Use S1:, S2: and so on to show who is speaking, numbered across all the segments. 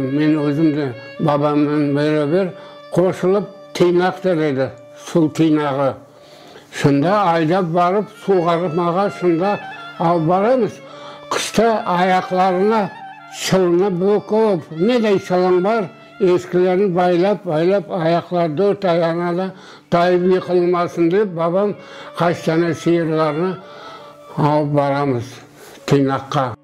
S1: Men özüm de babamnen beraber qoşulıp tıynaq der edi, suv tıynağı. Şunda aydap barıp suğarmağa şunda alıp baramız. Qışta ayaqlarına çılnı böküp, neday çılıñ bar, eskilerini baylap, baylap ayaqları dört ayağına da tayıp yıqılmasın dep babam qaç tane sıyırlarnı alıp baramız tıynaqqa.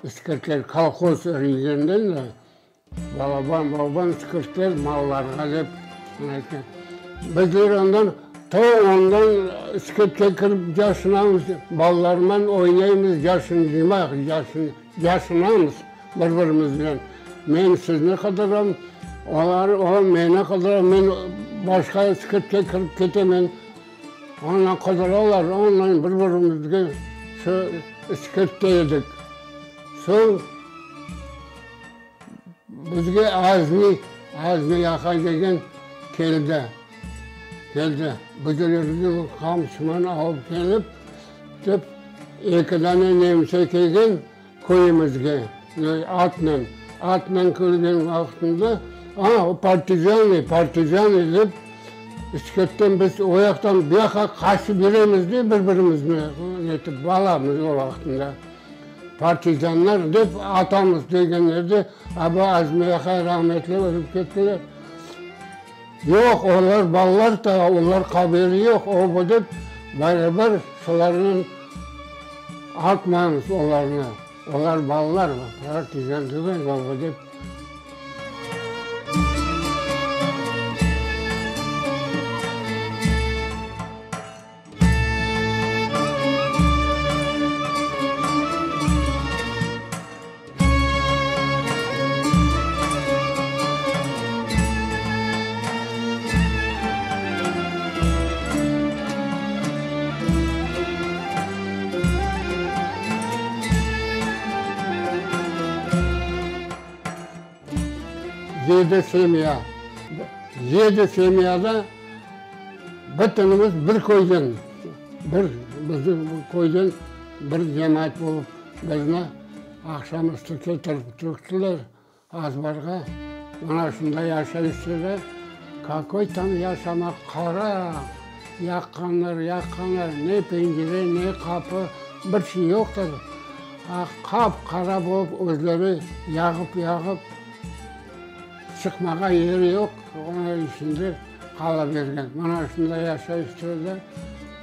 S1: İskirtler kolhoz irigenden de balaban balaban iskirtler mallarğa dep aytqan. Bizler ondan to ondan iskirtke kirip yaşınamız, balalarman oynaymız, yaşınmaq, yaşınamız bir-birimizden. Men sizni qıdıram, olar, o meni qıdıra, men başqa iskirtke kirip ketemen. Ondan qıdıralar, ondan bir-birimizge şu iskirtte edik. Soñ bizge Azmi, Azmi aqay degen keldi, keldi. Bizlerge qamçıman alıp kelip, dep, eki dane nemse kelgen köyümizge, atnen, atnen kelgen vaqtında, a, o partizanı, partizanı dep, İsketten biz o yaqtan bu yaqqa qaçıp yüremiz de bir-birimizni netip, balamız o vaqtında. Partizanlar dep atamız degen edi, aba Azmi aqay rahmetli ölip kettiler. Yoq, olar balalar da, olar haberi yoq, o bu dep, beraber şularnen atmañız olarnı, olar balalar, partizan tügül, baba dep. Yedi semya. Yedi semyada bütünimiz bir köyden, bir bizim köyden bir cemaat olıp bizni aqşam üstü ketirip töktüler azbarğa. Mına şunda yaşaysız, kakoy tam yaşamaq, qara yaqqanlar, yaqqanlar, ne pencere, ne qapı, bir şey yoqtır. Qap-qara bolıp özleri yağıp-yağıp çıqmağa yeri yoq, onıñ içinde qala bergen. Mana şunday yaşayış da,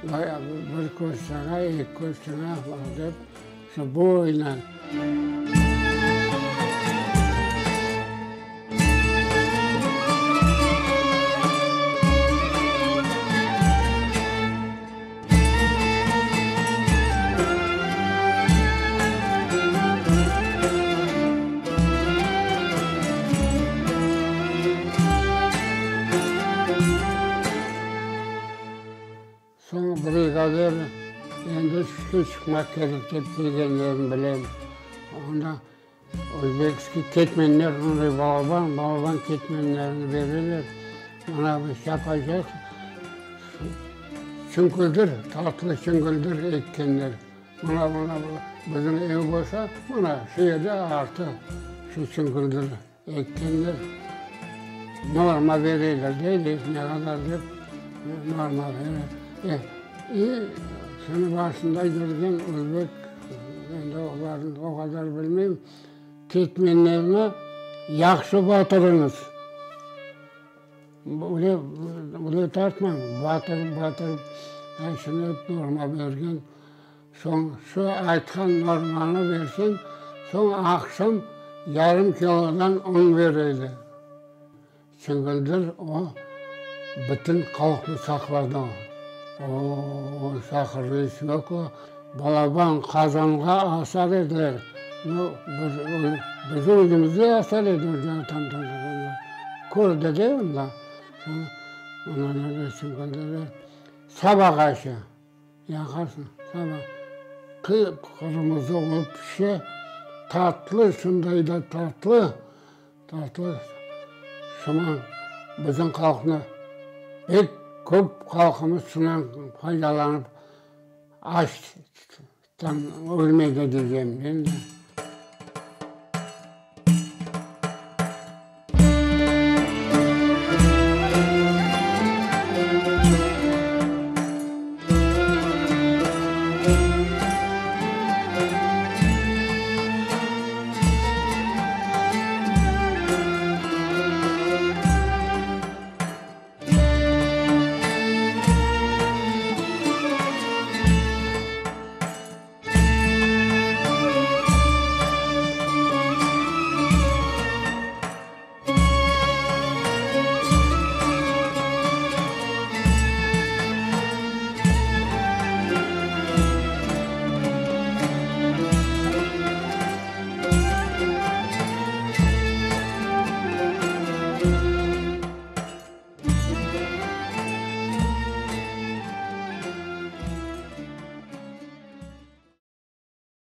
S1: bir köz saña, eki köz saña dep, şu boyla. Soñ brigadir endi sütke çıqmaq kerek dep kelgenlerini bilem. Onda özbekskiy ketmenler, onday balaban, balaban ketmenlerni bereler. Mına biz yapacaq çüngüldir, tatlı çüngüldir ekkenler. Mına, mına bizim ev bolsa, mına şu yerde artı şu çüngüldir ekkenler. Norma bereler deyler, ne qadar dep, norma bere. E, şunı başında yürgen özbek, endi olarnı o qadar bilmeyim, ketmenlerni yahşı batırıñız. Öyle, öyle tartmañ, batırıp, batırıp, şunı norma bergen. Soñ şu aytqan normanı berseñ, soñ aqşam yarım kilodan un beredi. Çingildir o, bütün halqnı saqladı. O, sahırnıy svekla balaban qazanğa asar ediler. Nu, biz, biz özümiz de asar edik, kördi de onda. Sabaq aşı. Yaqarsıñ, saba qıp-qırmızı olıp pişe, tatlı, şunday da tatlı, tatlı. Şuma. Bizim halqnı, pek köp halqımız şundan faydalanıp, açtan ölmedi diycem men de.